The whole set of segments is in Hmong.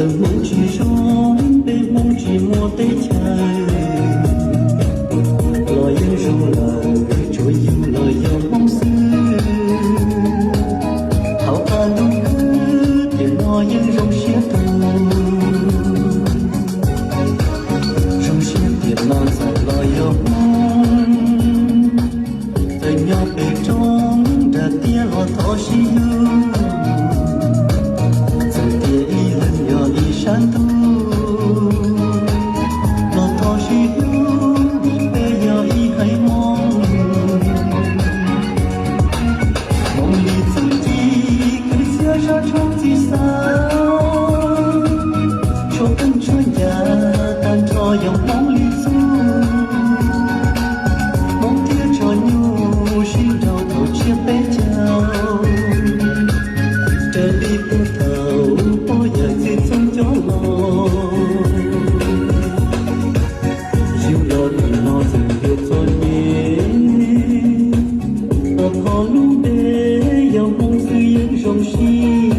Hmoob tsis zoo, peb Hmoob tsis muaj teb chaws, los yeej zoo lawm, tsuas yug los yog Hmoob xwb. Thaum qab ntuj khwb, tiam no yeej zoo siab tug, zoo siab tiam no txawm los yog Hmoob. Txawm nyob pem roob nram tiaj los thov sib hlub, txawm tias ib leeg yog ib sab ntuj, los thov sib hlub, peb yog ib haiv Hmoob. Hmoob li txuj ci, kwv txhiaj zaj tshoob txiv xav, tshuaj qeej tshuaj ncas, tag nrho yog Hmoob li txuj. Hmoob thiab tso nyuj sib nraus thaum tsiab peb caug, raws li puag thaum pog yawm txwv txooj cov los. Yug los nim no txawm yuav txom nyem, los thov lub npe yog Hmoob xwb yeej zoo siab.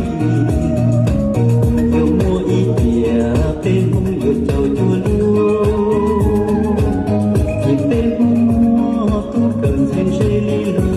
Yuav muaj ib tiam peb Hmoob yuav caum cuag luag, vim peb Hmoob muaj tub kawm ntxhais ntse li lug.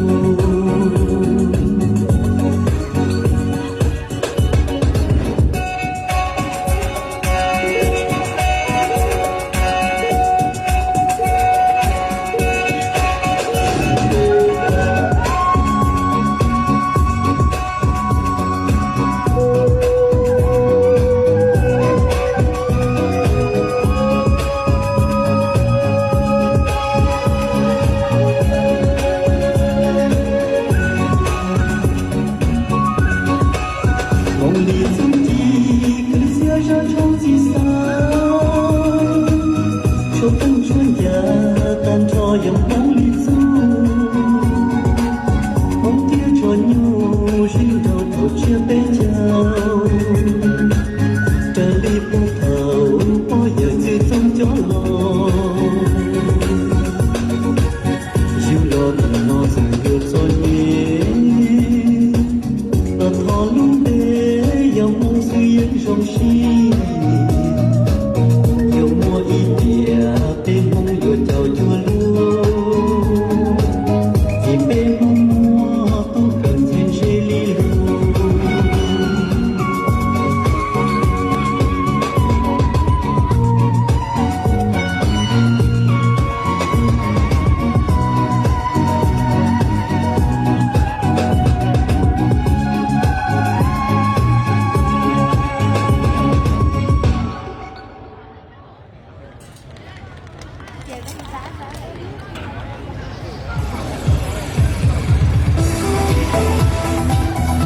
Hmoob li txuj ci, kwv txhiaj zaj tshoob txiv xav, tshuaj qeej tshuaj ncas, tag nrho yog Hmoob li txuj. Hmoob thiab tso nyuj sib nraus thaum tsiab peb caug, raws li puag thaum pog yawm txwv txooj cov los. Yug los nim no txawm yuav txom nyem, los thov lub npe yog Hmoob xwb yeej zoo siab.